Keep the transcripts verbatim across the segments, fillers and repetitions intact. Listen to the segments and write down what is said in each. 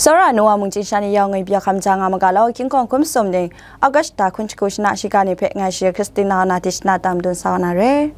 Tsawra nu wa mungchin sha ni yawng ngwi bya hkam ja nga ma ga law, King Kong hkum sum ning, August da hkun shagu shana shiga ni hpe ngai shi Christina na di shana tam dun sa wa na re.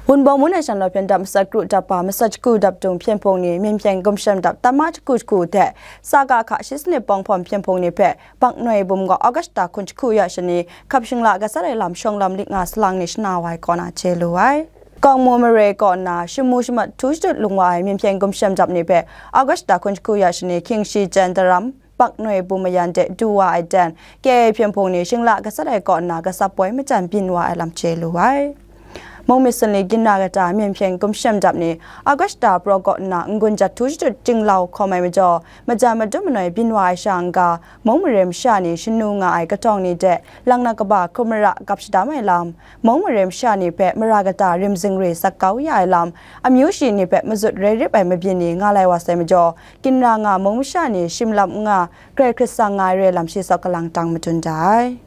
Wunpawng mun e shan law hpyen dap masat kru dap ba, masat shagu dap dung hpyen hpung ni, myen hpyen gumshem dap tam ma shagu shagu hte, sa ga hka shi sanit pawng hpawm hpyen hpung ni hpe, Bak noi bum gaw August da hkun shagu ya shani, hkap shingla gasat ai lam shawng lam lik nga salang ni shana wa ai kaw na chye lu ai. Kawng mu mare kaw nna, shamu shamat htu shadut lung wa ai myen hpyen gumshem dap ni hpe, August da hkun shagu ya shani, hkying shi jen daram, bak noi bum mayan de du wa ai dan, kei hpyen hpung ni shingla gasat ai kaw nna, gasap poi majan byin wa ai lam chye lu ai. Mung myit sunli ginra kata myen hpyen gumshem dap ni, August da praw kaw nna n-gun jat htu shadut jinglau hkawm ai majaw, majan madum manoi byin wa ai sha n-ga, mung mare masha ni shanu nga ai katawng ni de, lang na kaba hkrum mara gap shadam ai lam, mung mare masha ni hpe mara kata rim zingri sak kau ya ai lam, amyu shi ni hpe mazut rai rip ai mabyin ni nga lai wa sai majaw, ginra nga mung masha ni shim lam n nga, grai hkrit sang nga ai re lam shi tsawk kalang tang madun da ai.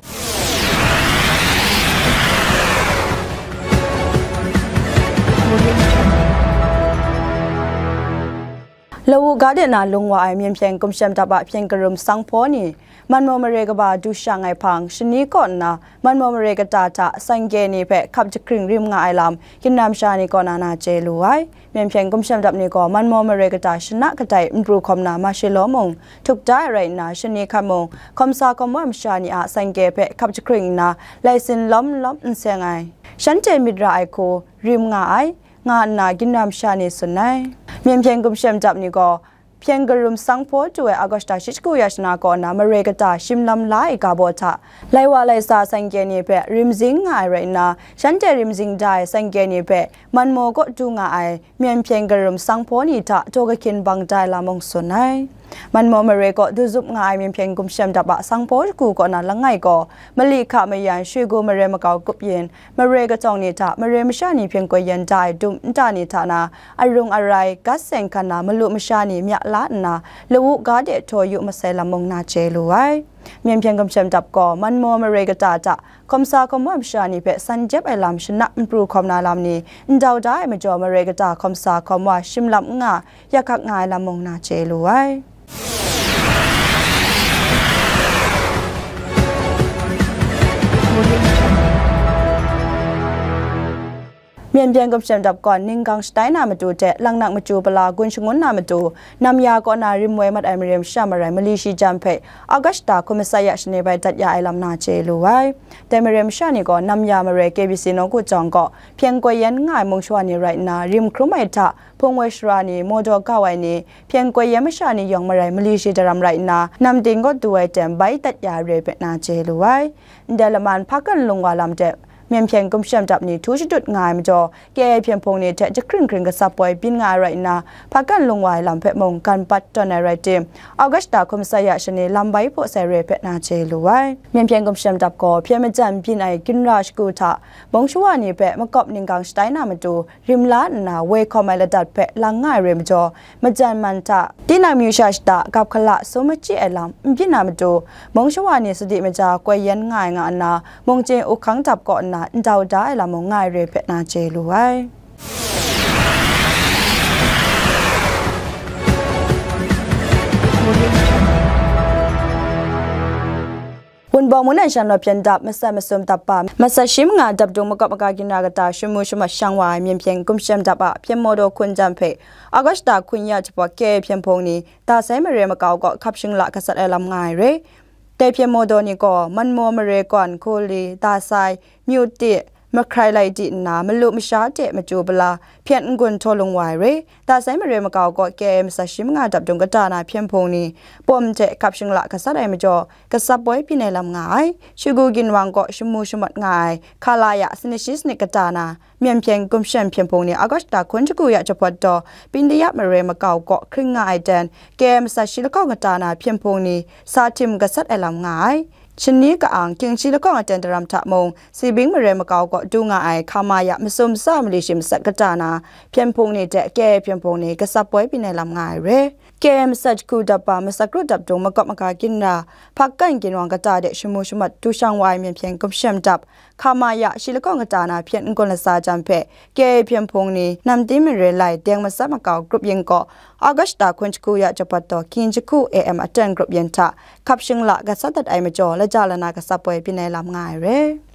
Lawu ga de na lung wa ai myen hpyen gumshem dap a hpyen karum sanghpaw ni, manmaw mare kaba du shang ai hpang, shani kaw nna, manmaw mare kata hta sangye ni hpe hkap jahkring rim nga ai lam, ginra masha ni kaw na na chye lu ai. Myen hpyen gumshem dap ni gaw manmaw mare kata shana kadai npru hkawm na Mashilo mung htuk da ai rai nna, shani hkan mung hkawmsa hkawm wa masha ni a sangye hpe hkap jahkring nna, lai sin lawm lawm n seng ai, shanhte myit ra ai hku rim nga ai, nga nna ginra masha ni tsun ai. Myen hpyen gumshem dap ni gaw, hpyen karum sanghpaw du ai August da shi shagu ya shana kaw nna mare kata shim lam la ai ga baw hta, lai wa lai sa sangye ni hpe rim zing nga ai rai nna, shanhte rim zing da ai sangye ni hpe manmaw kaw du nga ai myen hpyen karum sanghpaw ni hta taw kahkyin bang da ai lam mung tsun ai. Manmaw mare kaw du zup nga ai myen hpyen gumshem dap a sanghpaw shagu kaw na langai gaw, mali hka mayan shwigu mare makau kup yin, mare katawng ni hta mare masha ni hpyen koi yen da ai dum nta ni hta na, arung arai, gat seng hkan na malu masha ni mya la nna, lawu ga de htaw yu masai lam mung na chye lu ai. Myen hpyen gumshem dap gaw, manmaw mare kata hta, hkawmsa hkawm wa masha ni hpe san jep ai lam shana npru hkawm na lam ni, ndau da ai majaw mare kata hkawmsa hkawm wa shim lam n nga, yak hkak nga ai lam mung na chye lu ai. Myen byen gumshem dap gawn ninggang shatai na matu hte langnak machyu pala gun shangun na matu, namya kaw na rim woi mat ai mare masha marai mali shi jan hpe August da hkun masat ya shani bai dat ya ai lam na chye lu ai. Dai mare masha ni gaw namya marai K B C nawku jawng gaw hpyen koi yen nga ai mung shawa ni rai nna, rim hkrum ai hta, hpung woi shara ni, mawdaw kau ai ni, hpyen koi yen masha ni yawng marai mali shi daram rai nna, nam ting kaw du ai ten bai dat ya ai re hpe na chye lu ai. Ndai laman hpa kan lung wa lam de, myen hpyen gumshem dap ni htu shadut nga ai majaw, kei hpyen hpung ni hte jahkring hkring gasap poi byin nga ai rai nna, hpa kan lung wa ai lam hpe mung gan bat tawn ai rai tim, August da hkun masat ya shani lam bai hpaw sai re hpe na chye lu ai. Myen hpyen gumshem dap gaw hpyen majan byin ai ginra shagu hta, mung shawa ni hpe makawp ninggang shatai na matu, rim la nna woi hkawm ai ladat hpe lang nga ai re majaw, majan man hta, tinang myu sha shata gap hkala sum machyi ai lam n byin na matu, mung shawa ni sadi maja koi yen nga ai nga nna, mungchying uhkang dap kaw nna ndau da ai lam mung nga ai re hpe na chye lu ai. Wunpawng mung nan shan rawt hpyen dap, masat masum dap ba, masat shi manga dap dung makawp maga ginra kata shamu shamat shang wa ai myen hpyen gumshem dap a hpyen mawdaw hkun jan hpe, August da hkun ya jahpawt kei hpyen hpung ni, da sai mare makau gaw hkap shingla gasat ai lam nga ai re. Dai hpyen mawdaw ni gaw, manmaw mare gawn, hkuli, da sai, myu ti, mahkrai lai di nna, malu masha de machyu pala, hpyen n-gun htaw lung wa ai re. Da sai mare makau gaw kei masat shi manga dap dung kata na hpyen hpung ni, pawm hte hkap shingla gasat ai majaw, gasap poi byin ai lam nga ai. Shagu ginwang gaw shamu shamat nga ai, hkala ya sanit shi sanit kata na, myen hpyen gumshem hpyen hpung ni August da hkun shagu ya jahpawt daw, Bindiyap mare makau gaw hkring nga ai dan, kei masat shi lahkawng kata na hpyen hpung ni, sa htim gasat ai lam nga ai. Shani ka-ang, King Shi lahkawng aten daram hta mung, Sibing mare makau kaw du nga ai hkama ya masum sa mali shi matsat kata na, hpyen hpung ni hte K I A hpyen hpung ni gasap poi byin ai lam nga ai re. K I A matsat jahku dap ba, matsat kru dap dung makawp maga ginra, hpakkan ginwang kata de shamu shamat du shang wa ai myen hpyen gumshem dap, hkama ya shi lahkawng kata na hpyen n gun latsa jang hpe, K I A hpyen hpung ni Namdi Mare Lai Deng Matsat Makau grup yin kaw, August hta hkun jahku ya japat taw, King jahku A M aten grup yin hta, hkap shingla gasat dat ai majaw, laja lana gasap poi byin ai lam nga ai re.